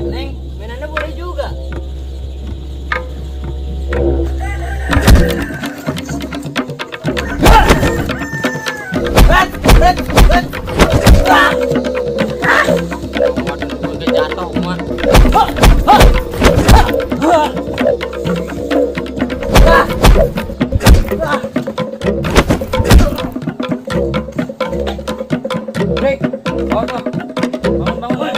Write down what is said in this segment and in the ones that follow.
Neng, mainannya boleh juga. Jatuh semua. Break. Bangun, bangun.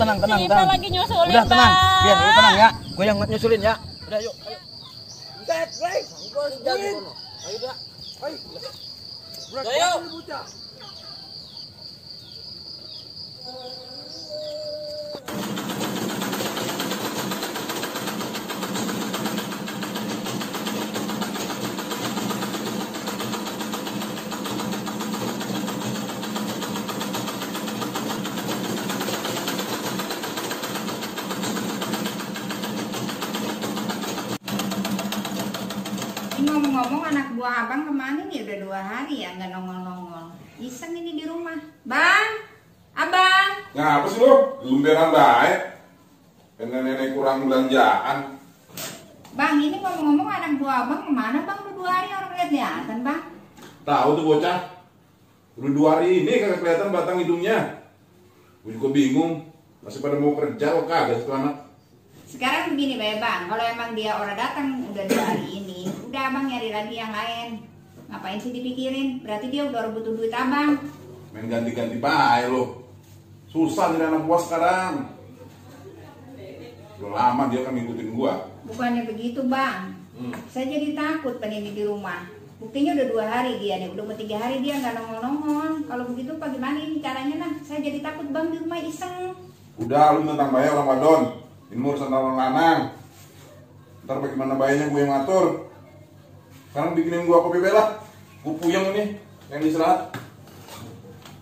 Tenang. Lagi nyusulin, udah tenang, Bang. biar lu tenang ya. Gue yang nyusulin ya. Udah yuk, ayo. Tet, break. Gue jago sono. Ayo dah. Ayo. Ayo. Ngomong-ngomong, anak buah abang kemana nih? Udah 2 hari ya nggak nongol-nongol. Iseng ini di rumah. Bang, abang. Ngapa sih lo? Lumberan baik. Nenek kurang belanjaan. Bang, ini ngomong-ngomong anak buah abang kemana bang? Udah 2 hari orang lihat-lihatan bang. Tahu tuh bocah. Udah 2 hari ini kagak kelihatan batang hidungnya. Gue juga bingung. Masih pada mau kerja kok kagak itu anak. Sekarang begini bang, kalau emang dia orang datang udah 2 hari ini, udah abang nyari lagi yang lain. Ngapain sih dipikirin? Berarti dia udah butuh duit abang. Main ganti-ganti baik lo. Susah jadi anak buah sekarang. Udah lama dia kan ngikutin gua. Bukannya begitu bang. Saya jadi takut pengen di rumah. Buktinya udah 2 hari dia nih, udah mau 3 hari dia nggak nongol-nongol. Kalau begitu bagaimana ini caranya nah? Saya jadi takut bang di rumah iseng. Udah lu tentang bayar Ramadan. Ini urusan orang lanang. Ntar bagaimana bayarnya gue yang ngatur. Sekarang bikinin gue kopi bela. Gue puyeng ini yang istirahat.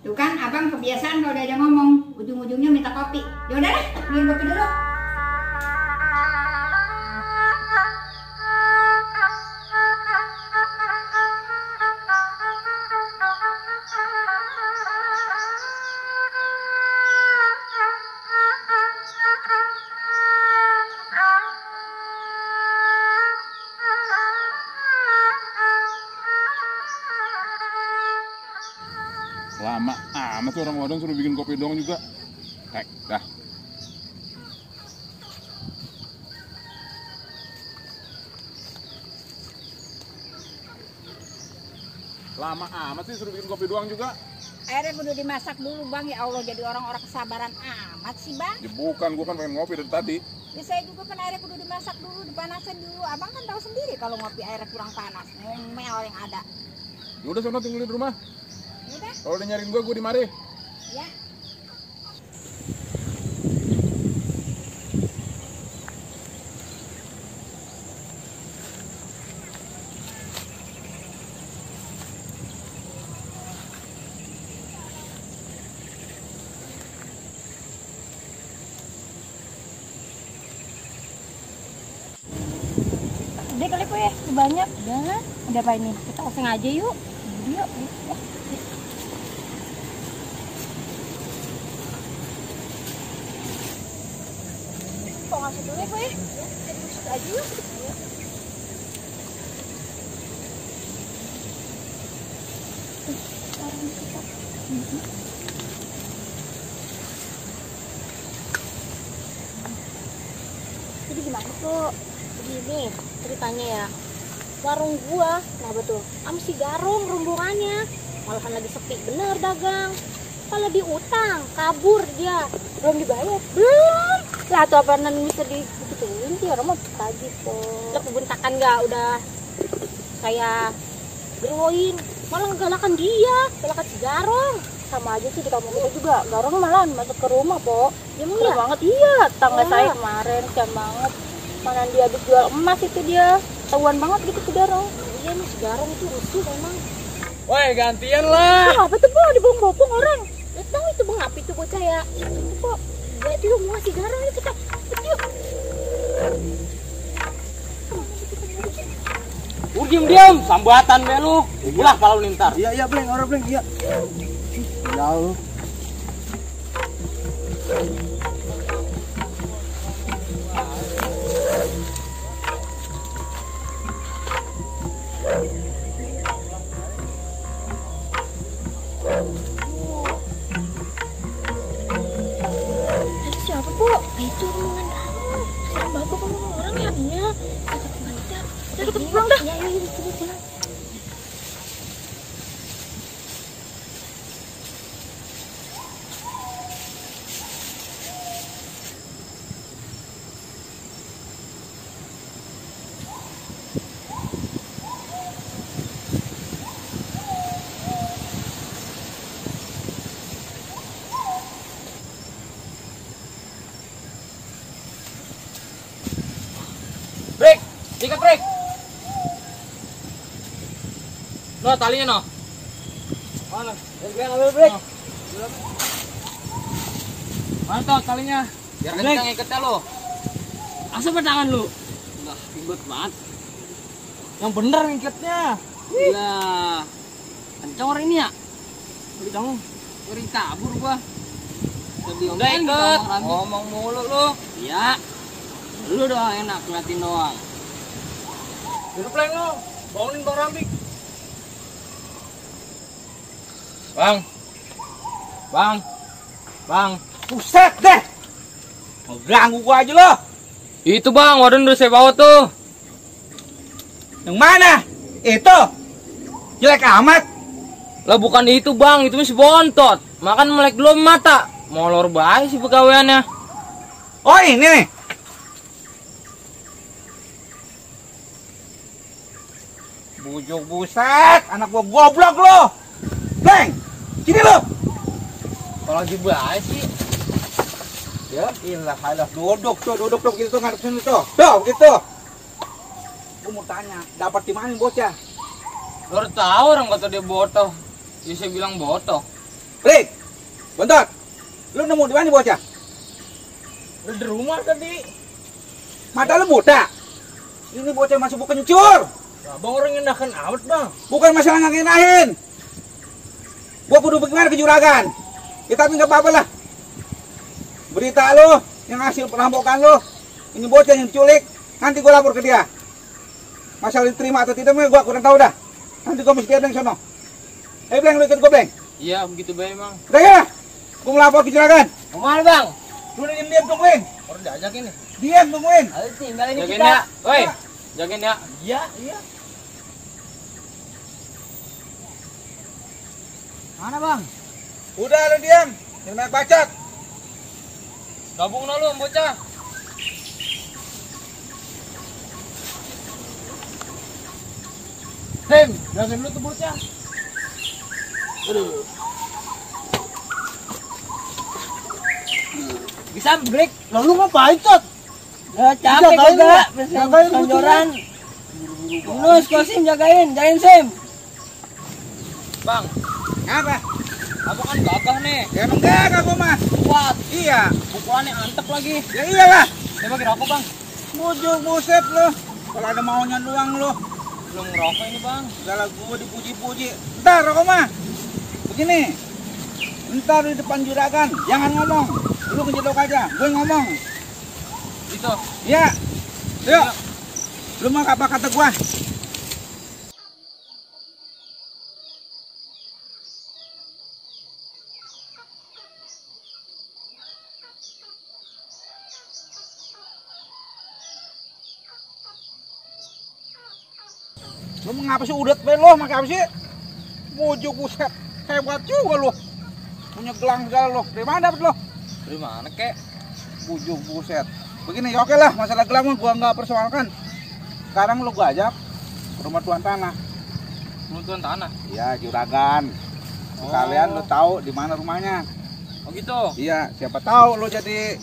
Tuh kan abang kebiasaan kalau diajak ngomong ujung-ujungnya minta kopi. Yaudah deh, minum kopi dulu. Lama amat tuh orang Ramadan suruh bikin kopi doang juga. Dah. Lama amat sih suruh bikin kopi doang juga. Airnya kudu dimasak dulu bang, ya Allah, jadi orang-orang kesabaran amat sih bang. Ya bukan, gua kan pengen ngopi dari tadi. Ya saya juga kan airnya kudu dimasak dulu, dipanasin dulu. Abang kan tahu sendiri kalau ngopi airnya kurang panas, ngomel yang ada. Ya udah sono tinggal di rumah. Udah. Kalau udah nyariin gua di mari. Ya. Udah kali ya, banyak. Udah. Ada apa ini? Kita oseng aja yuk. Yuk. Kok ngasih dulu ya, ya? Kita aja yuk. Jadi gimana tuh? Begini ceritanya ya, warung gua, nah betul, si Garung rombongannya, malahan lagi sepi bener dagang. Kalau diutang, kabur dia, Belum dibayar. Belum. Lah tuh apaan bisa digituin sih orang mau tagih kok. Lah kebuntakan nggak udah saya geroin, malah galakan dia, galakan si Garong. Sama aja sih di kampung kita juga. Garong malah masuk ke rumah, Po. Ya Keren banget iya, tetangga Iya. saya kemarin keren banget. Mana dia habis jual emas itu dia. Tahuan banget gitu si Garong. Iya nih si Garong itu rusuh memang. Woi, gantian lah. Apa tuh, Po? Dibopong orang. Lihat tahu itu Bang Api tuh bocah ya. Itu, Po. Dia itu mau ngasih Garong ini kita. Yuk. Diam, sambatan be lu. Ulah kalau lintar. Iya, Bleng, orang Bleng, iya. Jauh. Siapa, Po? Itu rombongan Garong. Serem banget kok ngomong orang ya. Iya. Kita kembali dah. Udah kita pulang dah. Iya, kita pulang. Break, ikat break. No, talinya no. Mana? Yang ambil break. Mana tuh talinya? Biar kencang ikatnya lo. Asa tangan lu. Lah, ribet banget. Yang bener ngikatnya. Lah. Kencang orang ini ya? Kencang. Ngeri kabur gua. Udah ikat. Ngomong mulu lu. Iya. Lu doang enak ngeliatin doang. Duduk lagi lo, bangunin Bang Rambik. Bang. Buset deh. Mau ganggu gua aja lo. Itu Bang, waduh udah saya bawa tuh. Yang mana? Itu. Jelek amat. Lah bukan itu Bang, itu masih bontot. Makan melek belum mata. Molor baik sih pegawaiannya. Oh ini nih. Bujuk buset, anak gua goblok lo. Bleng, sini lo. Kalau lagi baik sih. Ya, ilah, duduk tuh gitu ngadep sini tuh. Tuh, gitu. Gua mau tanya, dapat di mana bocah? Baru tahu orang kata dia botoh. Ya saya bilang botoh. Rik, bentar. Lu nemu di mana bocah? Udah di rumah tadi. Mata lu buta. Ini bocah masih bukan kencur. Abang orang ngendahkan amat Bang. Bukan masalah ngangin-ngangin. Gua kudu bagaimana ke juragan. Ya tapi nggak apa-apa lah. Berita lo yang hasil perampokan lo. Ini bocah yang diculik. Nanti gua lapor ke dia. Masalah diterima atau tidak gua kurang tahu dah. Nanti gua mesti Bleng sono. Bleng, lu ikut gua Bleng. Iya begitu baik Bang. Udah ya. Gua melapor ke juragan. Kemana Bang? Lu diam tungguin. Orang diajakin nih. Diam tungguin. Ayo tinggal ini jagain ya. Woi, jagain ya. Iya. Mana Bang? Udah lu diam. Jangan banyak bacot. Gabung lu bocah. Hem, jagain lu tuh bocah. Aduh. Bisa break. Lalu ngapain, Cot? Capek juga. Jagain tonjoran. Nus, Kosim jagain Sim. Bang, Apa? kamu kan gagah nih. Ya emang gak gua mah. Kuat. Iya. Pukulannya antep lagi. Ya iyalah. Saya bagi rokok Bang. Bujuk buset lo. Kalau ada maunya doang lo. Belum ngerokok ini Bang. Segala gua dipuji-puji. Ntar rokok mah. Begini. Ntar di depan juragan. Jangan ngomong. Lu ngejedok aja. Gue ngomong. Itu. Ya. Yuk. Lu mau apa kata gua? Lu mengapa sih udet be lo, makai apa sih? Bujuk buset, hebat juga lo. Punya gelang segala lo. Dari mana dapet lo? Dari mana kek? Bujuk buset. Begini ya oke lah, masalah gelang gua nggak persoalkan. Sekarang lu gua ajak ke rumah tuan tanah. Tuan tanah. Iya, juragan. Sekalian lu tahu di mana rumahnya. Oh gitu. Iya, siapa tahu lu jadi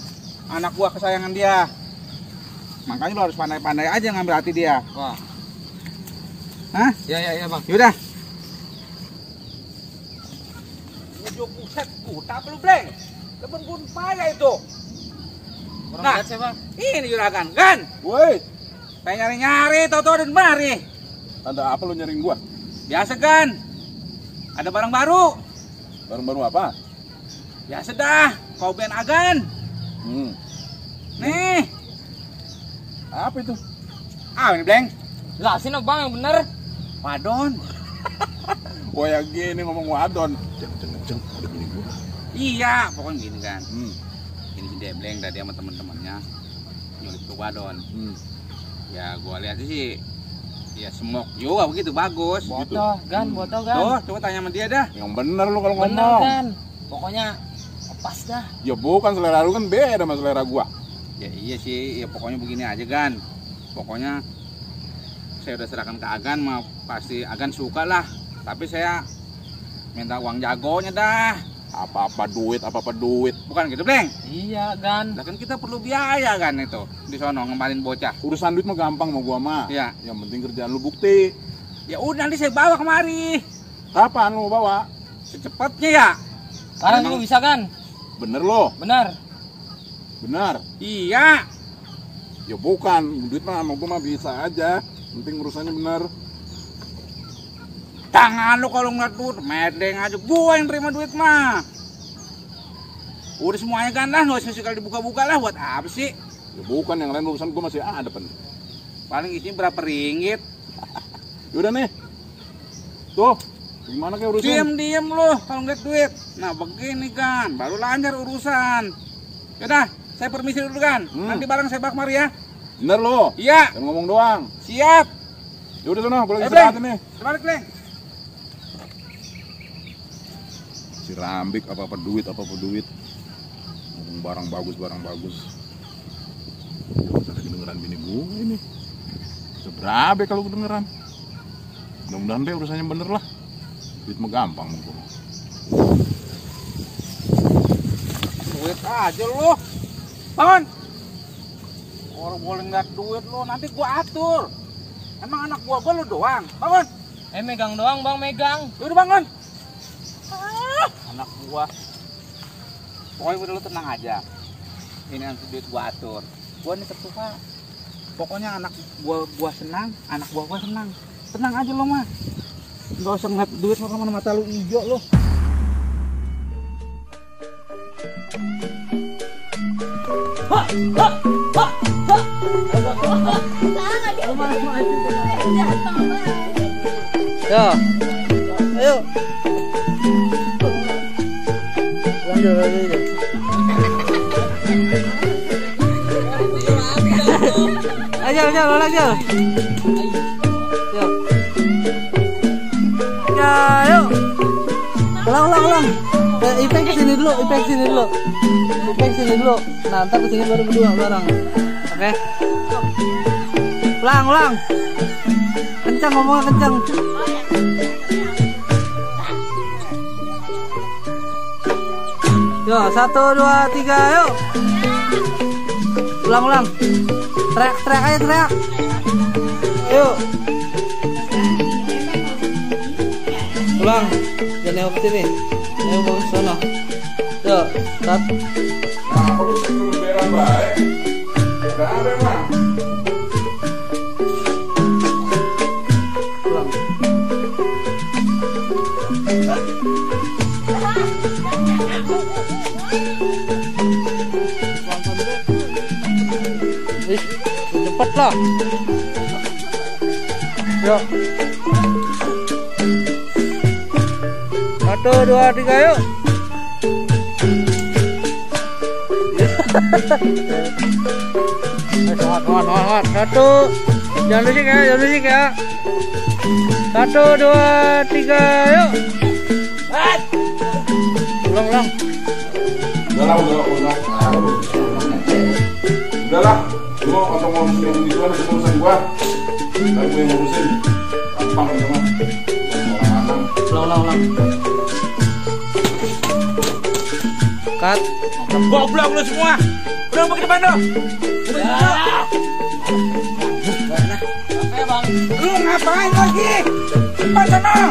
anak gua kesayangan dia. Makanya lu harus pandai-pandai aja ngambil hati dia. Wah. Hah? Iya bang. Yaudah. Bujuk buset, buta belum bleng. Temen pun payah itu. Orang Nah. lihat saya bang. Ini juragan, kan? Woi, Pengen nyari-nyari, tau-tau dan mari. ada apa lu nyariin gua? Biasa kan? Ada barang baru. Barang baru apa? Biasa dah, kau ben agan. Nih. Apa itu? Ah, ini bleng. Jelasin bang yang bener. Wadon. Gua yang gini ngomong wadon. Ceng, ada bini gua. Iya, pokoknya gini kan. Hmm. Ini si Debleng tadi sama teman-temannya nyulik ke wadon. Ya gua lihat sih ya semok juga begitu bagus. Botoh gan. Tuh, coba tanya sama dia dah. Yang bener lu kalau Bener ngomong. kan. Pokoknya pas dah. Ya bukan, selera lu kan beda sama selera gua. Ya iya sih, ya pokoknya begini aja kan. Pokoknya saya udah serahkan ke Agan, mah pasti Agan suka lah. Tapi saya minta uang jagonya dah. Apa-apa duit. Bukan gitu, Bleng? Iya gan. Lah kan kita perlu biaya kan itu. Di sono ngembalin bocah. Urusan duit mah gampang mau gua mah. Iya. Yang penting kerjaan lu bukti. Ya udah nanti saya bawa kemari. Kapan lu mau bawa? Secepatnya ya. Sekarang Memang- juga bisa kan? Bener lo? Bener. Benar. Iya. Ya bukan, duit mah sama gua mah bisa aja. Penting urusannya bener. Tangan lu kalau ngeliat duit, medeng aja. Gua yang terima duit mah. Udah semuanya kan lah, nggak usah sekali dibuka-buka lah. Buat apa sih? Ya bukan, yang lain urusan gua masih ada pen. Paling isinya berapa ringgit? Yaudah nih. Tuh, gimana kayak urusan? Diam lu kalau ngeliat duit. Nah begini kan, baru lancar urusan. Yaudah, saya permisi dulu kan. Nanti barang saya bawa kemari ya. Bener lo? Iya, Jangan ngomong doang. siap. Yaudah sono, gua lagi Bleng. istirahat nih. Sebalik, Bleng. Si Rambik apa-apa duit. Ngomong barang bagus. Masa kedengeran bini gue ini. Seberabe kalau kedengeran. Mudah-mudahan deh urusannya bener lah. Duit mah gampang mau gua. Duit aja lu. Bangun. Orang boleh ngeliat duit lu, nanti gua atur. Emang anak gua lu doang. Bangun. Megang doang bang, megang. Udah bangun. Anak gua. Pokoknya udah lu tenang aja. Ini nanti duit gua atur. Gua nih tersuka. Pokoknya anak gua senang, anak gua senang. Tenang aja lo mah. Enggak usah ngeliat duit lu kemana, mata lu hijau lo. Ya. Ayo. Lanjut. Ayo, ulang aja. Ya, ayo. Ulang. Ipek kesini dulu. Nah, ntar kesini baru berdua bareng. Oke. Ulang. Kencang ngomongnya kencang. Yo, 1, 2, 3, yuk. Ulang. Teriak. Yuk. Ulang. Jangan nengok ke sini. Nengok ke sana. Yuk, 1. Beran baik. Udah ada mah. Ulang. Cepet lah. Yuk. 1, 2, 3, yuk. Semangat. 1. Jangan berisik ya. 1, 2, 3, yuk. Ulang. Udahlah. Udahlah. Lu atau mau yang gituan itu urusan gua. Tapi gue yang ngurusin. Gampang itu mah. Ulang. Cut. Goblok lu semua. Udah mau ke depan dong. Oke bang. Lu ngapain lagi? Depan sana.